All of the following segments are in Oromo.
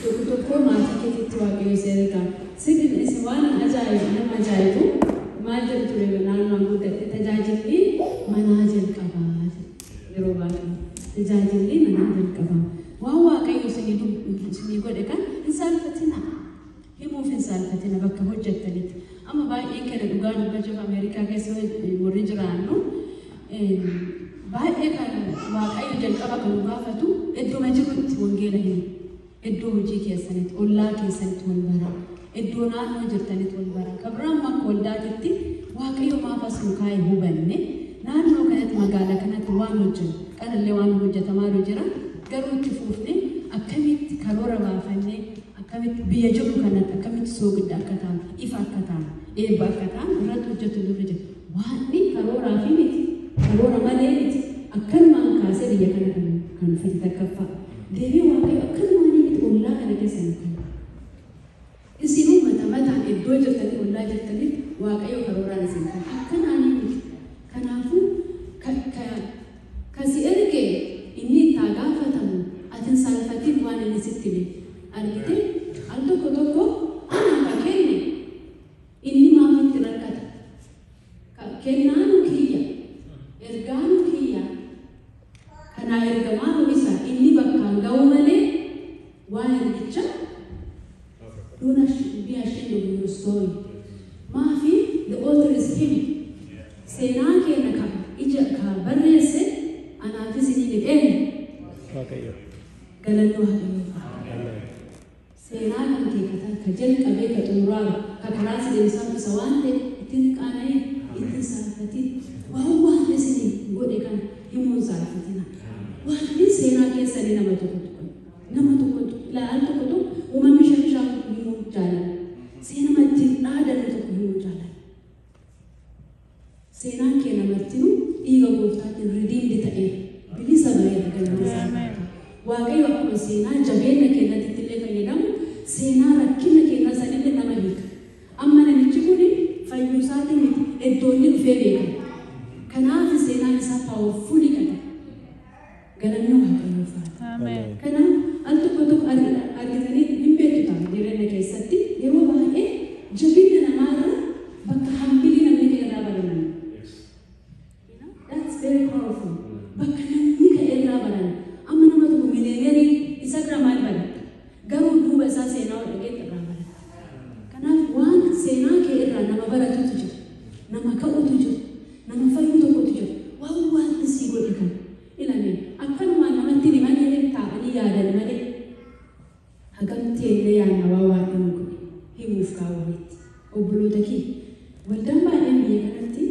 Tokko tokko maatii keetitti Waaqayyo si erga. Sidin waan ajaa'ibu nama ajaa'ibu maal jedhu ture naannoo guddate tajaajilli manaa jalqabaa yeroo baay'ee tajaajilli manaa jalqabaa. Waan Waaqayyo isinii godhe kan hin saalfatina. Himuuf hin saalfatina bakka hojjettanitti. Amma baay'een kana dhugaa dubbachuuf Ameerikaa keessa warri jiraannu baay'ee kan Waaqayyo jalqaba kan gaafatu iddoo jirutti wangeela himu. Iddoo hojii keessanitti, ollaa keessanitti wal bara. Iddoo naannoo jirtanitti wal bara. Kabiraan akka waldaatitti Waaqayyo maaf as nu kaa'e hubanne naannoo kanatti magaalaa kanatti waan hojjennu kanallee waan hojjetamaa jira. Garuu itti fuufne akkamitti karoora baafannee akkamitti biyya jirru kanatti akkamitti soogidda akka ta'an, ifa akka ta'an, eebba akka ta'an irratti hojjetu nurra jira. Waanni karooraa fi miti, karoora malee miti akkanumaan kaasee biyya kana kan fide takkaffaa. Deebii Waaqayyo akkanumaan miti ollaa kana keessa nu kenna. Isin uummata mataan iddoo jirtanii ollaa jirtanitti Waaqayyo karooraan isin kenna. Akkanaan miti. Kanaafuu kasi erge inni itti gaafatamu ati hin saalfatin waan inni sitti hime. Argite al tokko tokko anaa ka kenne inni maaf itti rakkata. Kennaanu kiyya, ergaanu kiyya, kanaa ergamaanu isa inni bakkaan ga'u malee waan ergicha don't be ashamed of your story. Maafi the author is him. Seenaa keenya ka ija ka barreesse anaafis inni midheene. Waaqayyo. Galanni Waaqayyoof. Seenaa kan kee ka jalqabee ka xumuraa ka karaa si deemsaa isa waan ta'e ittiin qaana'ee ittiin saalfatin waan waan isinii godhe kana himuun saalfatina. Waan seenaa keessanii nama tokko tokko nama tokko ilaal tokko tokko uumamni shan himuu jaalala. Seenaa ittiin dhaadannu tokko himuu jaalala. Seenaan keenya martinuu dhiiga gooftaatiin redeemed ta'ee bilisa ba'eera galanni isaa. Waaqayyo akkuma seenaa jabeenya keenyatti illee fayyadamu seenaa rakkina keenya sanillee nama hiika. Amma namichi kun fayyuu isaatiin miti iddoo inni dhufee beekama. Kanaaf seenaan isaa powerful kan ta'e. Galanni Waaqayyoof haa ta'u. Kanaaf al tokko tokko argitanii hin beektu ta'a jireenya keessatti yeroo baay'ee jabina namaarra bakka hambilii namni ka'e irraa baranna. That's very powerful. Bakka namni ka'e irraa baranna. Amma nama tokko millionaire isa irraa maal baratta? Garuu duuba isaa seenaa dhageetti irraa baratta. Kanaaf waan seenaa kee irraa nama baratutu jira. Nama ka'utu jira. Nama fayyu tokkotu jira. Waan waan sii godhe kana. Ilaalee akkanumaan namatti himanii taa'anii yaadan malee hagam teellee yaadna waa waan himu godhe himuuf kaawwametti. Obboloota kee waldaan baay'een biyya kanatti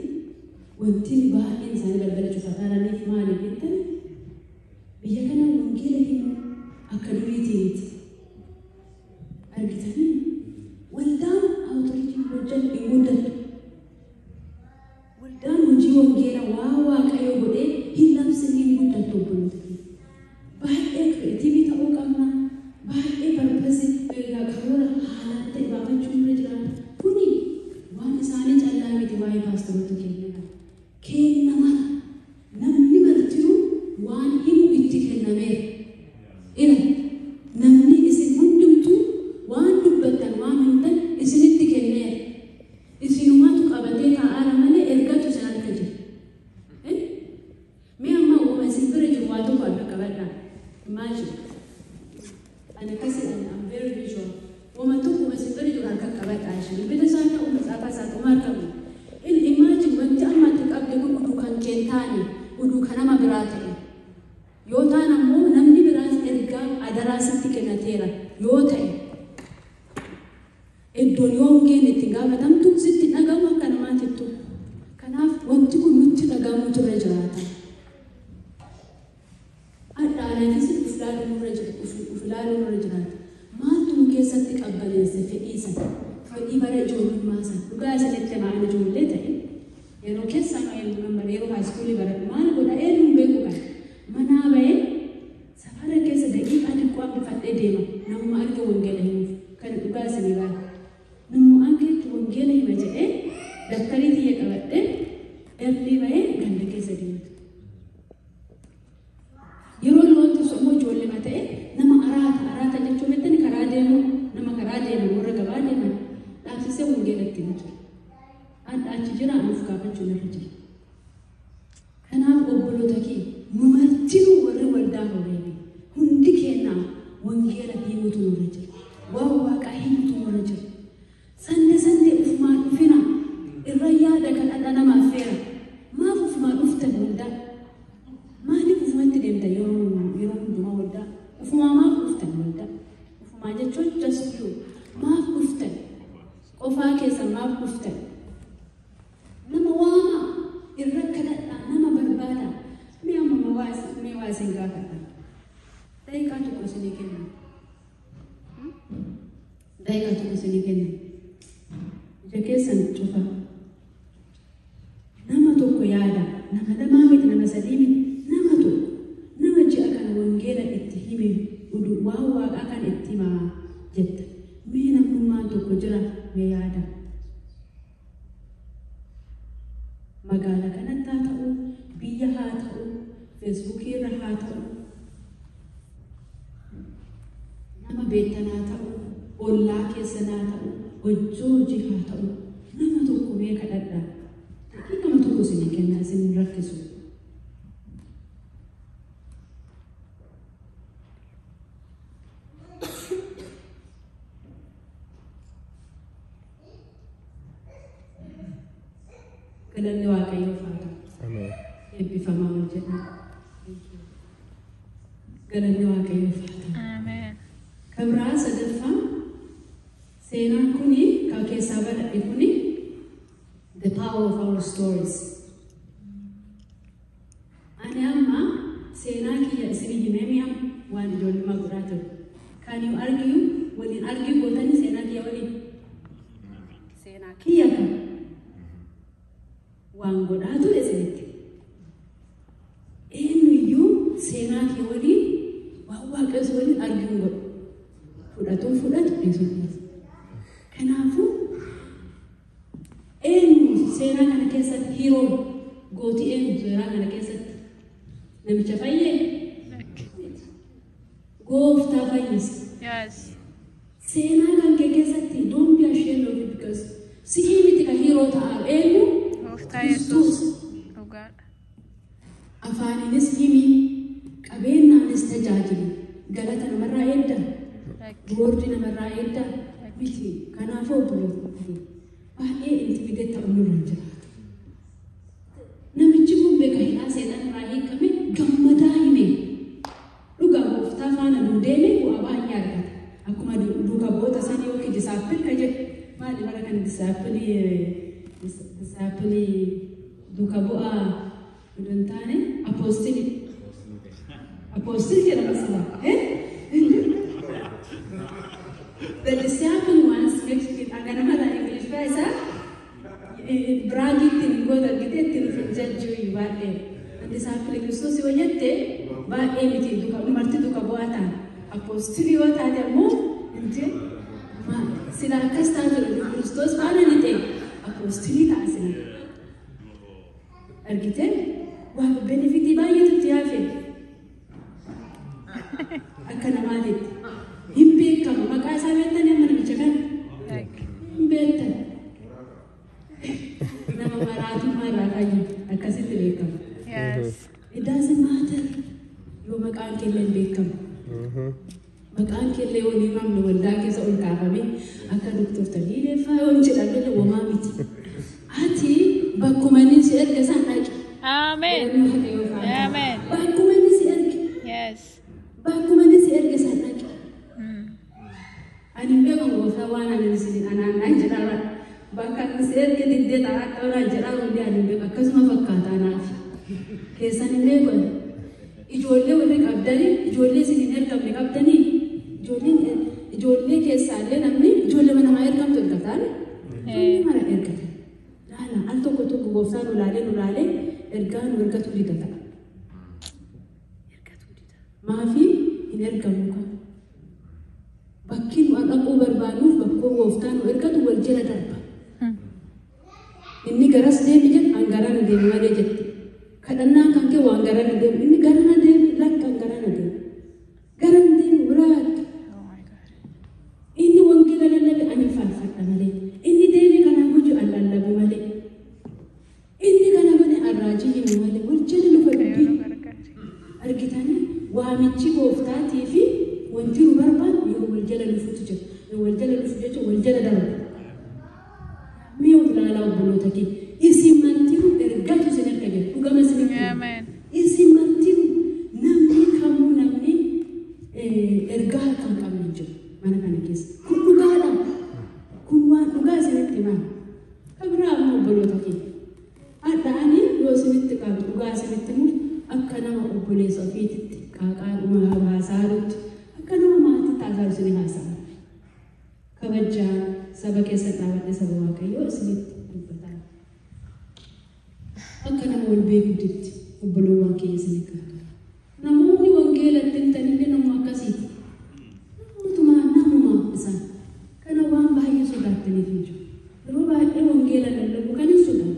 wanti baay'een isaanii balbala cufataa maaliif jettan biyya kana wangeela himuu akka duriitii miti. Argitanii waldaan outreach hojjetu hin guddattu. Waldaan hojii wangeela waa Waaqayyo godhee hin labsin hin guddattu obboloota kee. Baay'ee creative ta'uu qabna. Baay'ee purpose karoora haalaan ta'e baafachuu irra jiraata. Kuni waan isaanii callaa miti waa'ee paasteroota keenyaa. Kennama namni martinuu waan himu itti kennameera. Ila namni isin hundumtuu waan dubbattan waan himtan isinitti kenneera. Isinumaatu qabatee taa'aara malee ergatu isin harka jira. Mee amma uuma isin bira jiru waa tokko harka qabadhaa. Imagine. Ani akkasii I'm very visual. Uuma tokko uuma isin bira jiru harka qabadhaa ishee. Bilbila isaa ta'u matsaafa isaa ta'u harka qabu. Imagine wanti amma itti qabde kun uduu kan kee taane uduu kan nama biraa ta'e. Yoo ta'an ammoo namni biraas ergaa adaraa sitti kennateera yoo ta'e. Iddoon yoo hongeen ittiin gaafatamtu sitti dhagamu akka namaatittu. Kanaaf wanti kun nutti dhagamuutu irra jiraata. Hadhaanaafis uf ilaaluu nurra jiraata. Maaltu nu keessatti qabbaneesse fedhii sana? Fedhii bara ijoollummaa sana. Dhugaa isinitti himaa ani ijoollee ta'e yeroo keessaa yeroo high school baradhu maal godha eenyuun beeku kana. Manaa bahee safara keessa daqiiqaa xiqqoo hambifadhee deema. Namuma arge wangeela himuuf. Kan dhugaa isinii baala. Namuma argetti wangeela hima jedhee daftarii xiyya qabadhee early bahee ganda keessa deemtu. Yeroo loon tursu immoo ijoollee ta'e nama araata araata jechuun beektani karaa Wangeela himutu nurra jira. Waan waaqaa himutu nurra jira. Sande sande ufumaan dhufina. Irra yaada kan dhala namaaf feera. Maaf ufumaan dhuftan waldaa? Maaliif ufumatti deemtan yeroo hundumaa waldaa? Ufumaa maaf dhuftan waldaa? Ufumaa jechuun just you. Maaf dhuftan? Qofaa keessan maaf dhuftan? Nama waama irra kadhadhaa, nama barbaada. Mee amma mee waa isin gaafadha. Daqiiqaa tokko isinii kenna. Daqiiqaa tokko isinii kenna. Ija keessan cufa. Nama tokko yaada. Nama lamaa miti, nama sadii miti. Nama tokko. Nama ji'a kana wangeela itti hime, waan waaqaa kan itti himaa jetta. Mee namnummaan tokko jira, mee yaada. Magaala kanatti haa ta'u, biyya haa ta'u, feesbuukii irra haa ta'u, nama beektan haa ta'u, ollaa keessan haa ta'u, hojii hojii haa ta'u, nama tokko mee kadhadhaa. Nama tokko isinii kennaa, isin rakkisu. Galanni Waaqayyoof haa ta'u. Ameen. Eebbifamaa wal jedha. Galanni Waaqayyoof haa ta'u. Ameen. Kabraa sadaffaa seenaan kuni kan keessaa badhadhe kuni the power of our stories. Ani amma seenaa kiyya isinii himee mi'a waan ijoollummaa godhaa ture. Can you argue? Waliin argue gootanii seenaa kiyya waliin? Seenaa kiyya kan waan godhaa ture isinitti. Eenyuyyuu seenaa kee waliin waan waaqayyoos waliin argue hin godhu. Fudhatuun fudhatu, dhiisuun dhiisu. Kanaafuu eenyu seenaa kana keessatti hero gootii, eenyu seenaa kana keessatti namicha fayyee gooftaa fayyise. Yes. Seenaa kan kee keessatti don't be ashamed of it because sihii miti kan hero ta'aa eenyu? Gooftaa Yesuus. Dhugaadha. Afaaninis himi, qabeennaanis tajaajili. Galata namarraa eedda. Lakki. Boordii namarraa eedda miti. Kanaafuu obboleettii baay'ee intimidate ta'uu nurra hin jiraatu. Namichi kun beeka hidhaa seexan irraa hiikame gammadaa hime. Dhugaa gooftaa faana nuu deeme bu'aa baay'ee argata. Akkuma duuka bu'oota sanii yookiin disciple kan jedhu maali bara kan disciple disciple duuka bu'aa odoo hin taane apostle. Apostle jedhama sila. The disciple ones makes it ganama la English isaa brag ittiin goota argite ittiin of hin jajjuu baay'ee. Disciple Kiristoos yoo jette baay'ee miti duuka marti duuka bu'aa ta'an. Apostle yoo taate ammoo inti sila akkas taatu Kiristoos faana ni ta'e apostle ta'a sila. Argite waa benefit baay'eetu itti hafe. Akka namaatitti. Hin beekamu maqaa isaa beektanii amma namicha kana? Lakki. Hin beektan. Nama maraatummaa irraa fayyu akkasitti beekama. Yes. It doesn't matter yoo maqaan keellee hin beekamu. Maqaan keellee wal himamne waldaa keessa ol kaafame akka Doktor Taliileeffaa yoo hin jedhamne womaa miti. Ati bakkuma inni si erge san dhaqi. Ameen. Galanni Waaqayyoof haa ta'u. Ameen. Bakkuma inni si erge. Yes. Bakkuma inni si erge san dhaqi. Ani hin beeku gooftaa waan ani isin anaan jedhaa bakka ani si erge diddee taa'aa ta'uu jedhaa hundi ani hin beeku akkasuma fakkaata anaaf. Keessan hin beeku. Ijoollee warri qabdanii ijoollee isin hin ergamne qabdanii ijoolleen ijoollee keessaallee namni ijoollee namaa ergamtu ergataan ijoollee mara ergatan. Laala al tokko tokko gooftaan nu laalee nu laalee ergaa nu ergatu dida ta'a. Ergatu dida. Maafi hin ergamu kan. Bakki nu dhaquu barbaannuuf bakkoo gooftaan nu ergatu wal jala darba. Inni garas deemi jedhu an garana deemi malee jette. Kadhannaan kan kee waan garana deemu inni garana deemi lakka an garana deemi. Garana deemi biraatti. Oh my God. Inni wangeela lallabe ani faarfadha malee. Inni deemi kana gochu an lallabu malee. Inni kana godhe an raajii himi malee. Wal jala lufa Waaqayyo dubbii. nu gargaare. Argitanii waamichi gooftaatii fi wanti nu jala lufuutu jira. Wal jala lufu jechuun wal jala darbu. Mee ilaalaa obboloota kee isin martinuu ergatu isin erga jira. Dhugama isin erga. Ameen. Isin martinuu namni kamuu namni ergaa harka hin qabne hin jiru mana kana keessa. Kun dhugaadha. Kun waan dhugaa isinitti himaa. Kan biraa ammoo obboloota kee. Hadha ani yoo isinitti qabu dhugaa isinitti himuuf akka nama obboleessa ofiititti qaaqaa haasa'arutti akka nama maatiitti haasa'aru isin haasa'a. Kabajaa saba keessa dhaabadhe saba Waaqayyoo isinitti dubbataa. Akka nama wal beekutti obboloowwan keenya isin gargaara. Namoonni wangeelatti himtanillee nama akkasiiti. Namootuma namuma isaan. Kana waan baay'ee sodaattaniif hin jiru. Yeroo baay'ee wangeela lallabu kan hin sodaatu.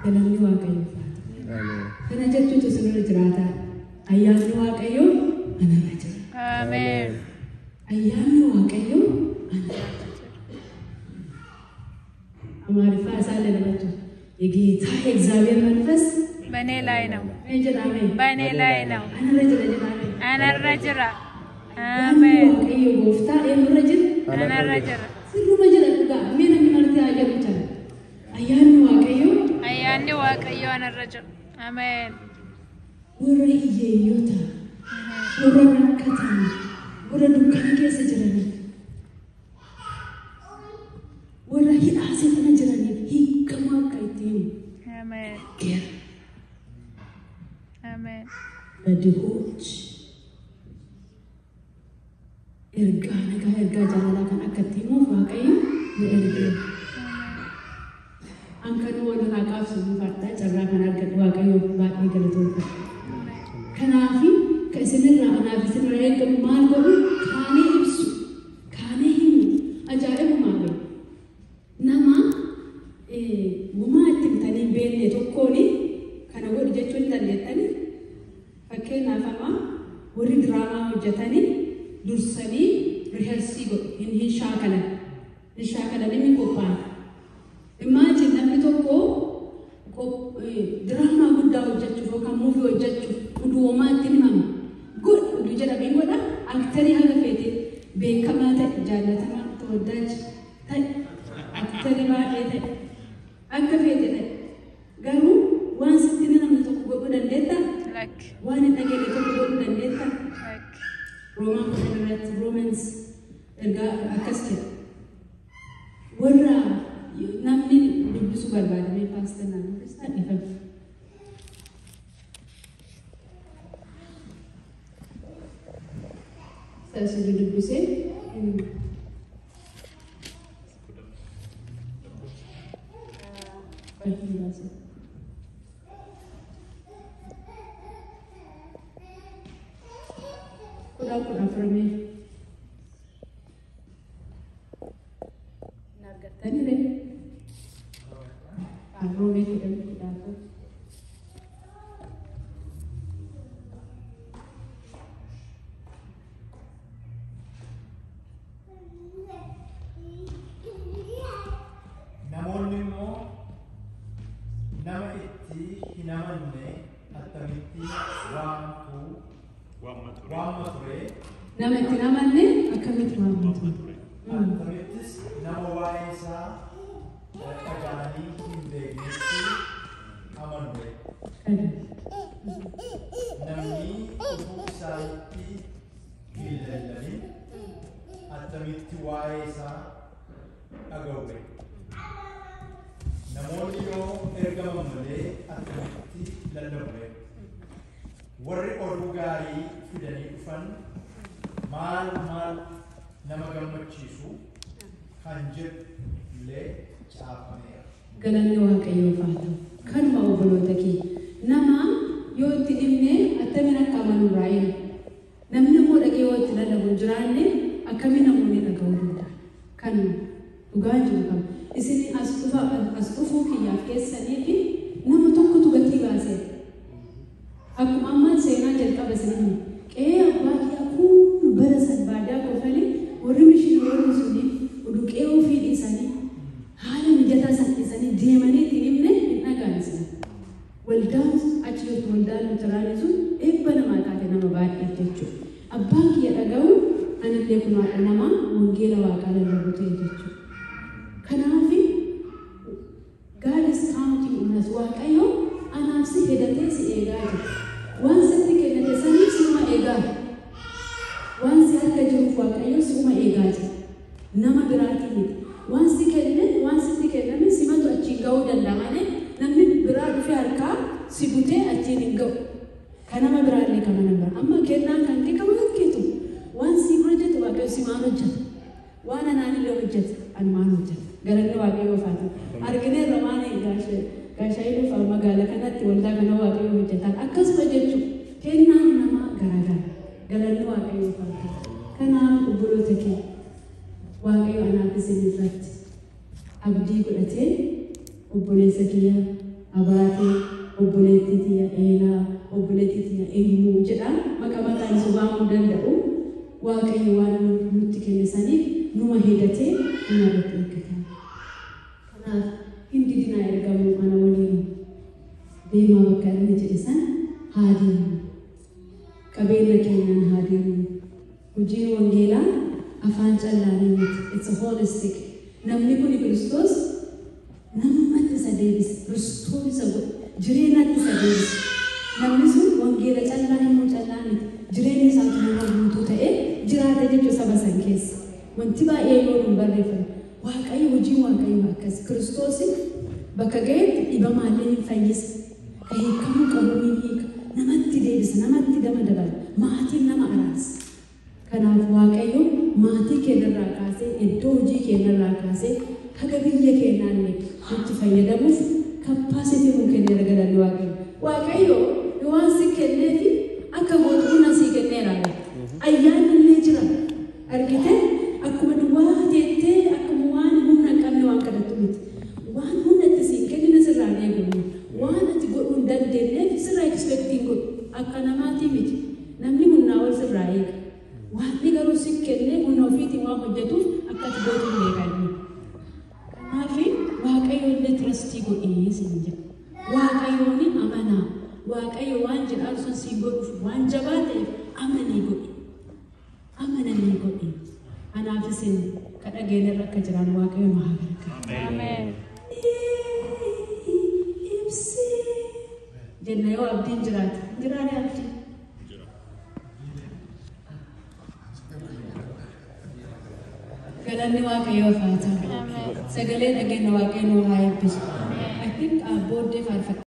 Galanni Waaqayyoof haa ta'u. Ameen. Kana jechuutu isinirra jiraata. Ayyaanni Waaqayyoo anarra jira. Ameen. Ayyaanni Waaqayyoo anarra jira. Amaariffaa isaa lalabatu. የጌታ የእግዚአብሔር መንፈስ በእኔ ላይ ነው። ምን jedhame? በእኔ ላይ ነው። Anarra jira jedhame. Anarra jira. Ayyaanni Ameen. Waaqayyo gooftaa eenyurra jira? Anarra jira. Sirruma jira dhugaa. Mee namni marti haa jedhu jira. Ayyaanni Waaqayyoo Ayyaanni Waaqayyoo anarra jira. Ameen. warra hiyyeeyyota, warra rakkatan, warra dukkana keessa jiraniif, warra hidhaa seexana jiraniif hiikamaa akka itti himu Ameen. geera. Ameen. ለድሆች ergaa nagaa ergaa jaalalaa kan akka itti himuuf Waaqayyo nu ergeera. An kan walirraa qaabsu buufadha carraa kan argadhu Waaqayyo baay'ee galatoomfadha. Kanaafi ka isinirraa anaaf isinirraa eegamu maal godhu kaanee ibsu kaanee himu ajaa'ibumaa godhu. Nama gumaa itti bitanii hin beekne tokkoon kana godhu jechuu hin dandeettani. Fakkeenyaaf amma warri diraamaa hojjetanii dursanii rehearsii godhu hin shaakalan. Hin shaakalanii ni qophaa'an. Imagine namni tokko diraamaa guddaa hojjechuuf yookaan movie hojjechuuf oduu homaa itti himama. Godhu oduu jedhamee godha aktarii haga feete beekamaa ta'e jaallatamaa ተወዳጅ ta'e aktarii baay'ee ta'e akka feete ta'e garuu waan sitti namni tokko godhuu dandeettaa? Lakki. Waan hin dhageenye tokko godhuu dandeettaa? Lakki. Roomaan 10 irratti Romans ergaa akkas jedha. Warra namni dubbisuu barbaadame paastar naa dubbistaa dhiifama. Isa dubbisee qoy hin baasin. 10:14 Hin argattanii ree? Roomee 10:14. Namoonni immoo nama itti hin amanne attamitti waamtu waamma ture? Nama itti hin amanne akkamitti waamatu? Akkamittis nama waa'ee isaa dhaga'anii hin beeknetti amanu? Namni dhufuu isaatti hin lallabin attamitti waa'ee isaa dhaga'u? Namoonni yoo ergaman malee attamitti lallabu? Warri oduu gaarii fidanii dhufan maal maal nama gammachiisu kan jedhu illee caafameera. Galanni Waaqayyoof haa ta'u. Kanuma obboloota kee nama yoo itti dhimne attamiin akka amanu irraa eegu. Namni immoo dhaqee yoo itti lallabu hin jiraanne akkamiin namoonni dhaga'uu danda'a? Kanuma dhugaa jiru qaba. Isin as dhufuu kiyyaaf keessanii fi nama tokkotu gatii baasee. Akkuma ammaan seenaa jalqaba isin himu. Qe'ee abbaa kiyyaa kun bara san baadiyyaa kofalee warri mishiinoonni suni oduu qe'ee ofii dhiisanii haala mijataa san dhiisanii deemanii itti himne hin dhaga'an isin. Waldaan achi jirtu waldaan Luteraanii sun eebba namaa taate nama baay'eef jechuudha. Abbaan kiyya dhaga'u anillee kun haadha namaa wangeela waaqaa lallabu ta'e jechuudha. Kanaaf God is counting on us. Waaqayyo anaaf si hedatee si eegaa jira. Waan sitti kennate saniif si'uma eegaa. Waan si harka jiruuf Waaqayyo si'uma eegaa jira. Nama biraatiin miti. Waan si kenne, waan sitti kenname simatu achiin ga'uu danda'a malee namni biraa dhufee harkaa si butee achiin hin ga'u. Kan nama biraallee kan mana biraa. Amma kennaan kan kee qabu keetu. Waan si hojjetu Waaqayyo si maan hojjeta. Waan anaanillee hojjeta anumaan hojjeta. Galanni Waaqayyoof haa ta'u. Argineerra waan gaashaayiluuf magaalaa kanatti waldaa kana Waaqayyo hojjetan. Akkasuma jechuun kennaan namaa garaagara. Galanni Waaqayyoof haa ta'u. Kanaaf obboloota kee Waaqayyo anaaf isin irratti abdii godhatee obboleessa kiyya abaatee obboleettii tiyya eelaa obboleettii tiyya eenyuu jedha maqaa maqaan isa waamuu danda'u. Waaqayyo waan nutti kenne saniif numa hedatee numa irratti eeggata. Kanaaf hin didinaa ergamuu ana waliin deemaa bakka inni jedhe sana haa deemu. Qabeenya keenyaan haa deemu. Hojiin wangeelaa afaan callaanii miti. It's a holistic. Namni kun Kiristoos namatti isa deebise. Kiristoos isa godhe. Jireenyatti isa deebise. Namni sun wangeela callaa himuu callaa miti. Jireenyi isaatu nama guutuu ta'ee jiraata jechuudha saba san keessa. Wanti baay'ee yoo nun barreeffame. Waaqayyo hojii Waaqayyo akkas. Kiristoos bakka ga'etti dhibamaallee hin fayyisa. Ka hiikamuu qabu ni hiika. Namatti deebisa, namatti dama dabala. Maatiin nama araarsa. Kanaaf Waaqayyo maatii keenyarraa kaasee, iddoo hojii keenyarraa kaasee, haga biyya keenyaallee nutti fayyadamuuf capacity nuu kenneera galanni Waaqayyo. Waaqayyo waan si kenneefi akka gootu humna sii kenneera. Ayyaanni illee jira. Argitee akkuma duwwaa teettee akkuma waan humna hin qabne waan kadhattu miti. Waan humna itti siin kennina sirraa hin eegamu. Waan ati godhuu hin dandeenyeef sirraa expect hin godhu. Akka namaatii miti. Namni humnaa ol sirraa eega. Waaqni garuu si kennee humna ofiitiin waan hojjetuuf akka ati gootu hin beeka inni. Kanaaf Waaqayyo illee trust godhii siin jedha. Waaqayyoon amanaa. Waaqayyo waan jedhaan sun siin godhuuf waan jabaa ta'eef amanii godhi. Amananii godhi. Anaaf isin ka dhageenyarra akka jiraan Waaqayyo nu haa gargaaru. Ameen. Ibsee jenna yoo abdiin jiraate. Jiraate abdiin. Galanni Waaqayyoof haa ta'u. Ameen. Sagalee dhageenya Waaqayyo nu haa eebbisu. I think booddee faarfata.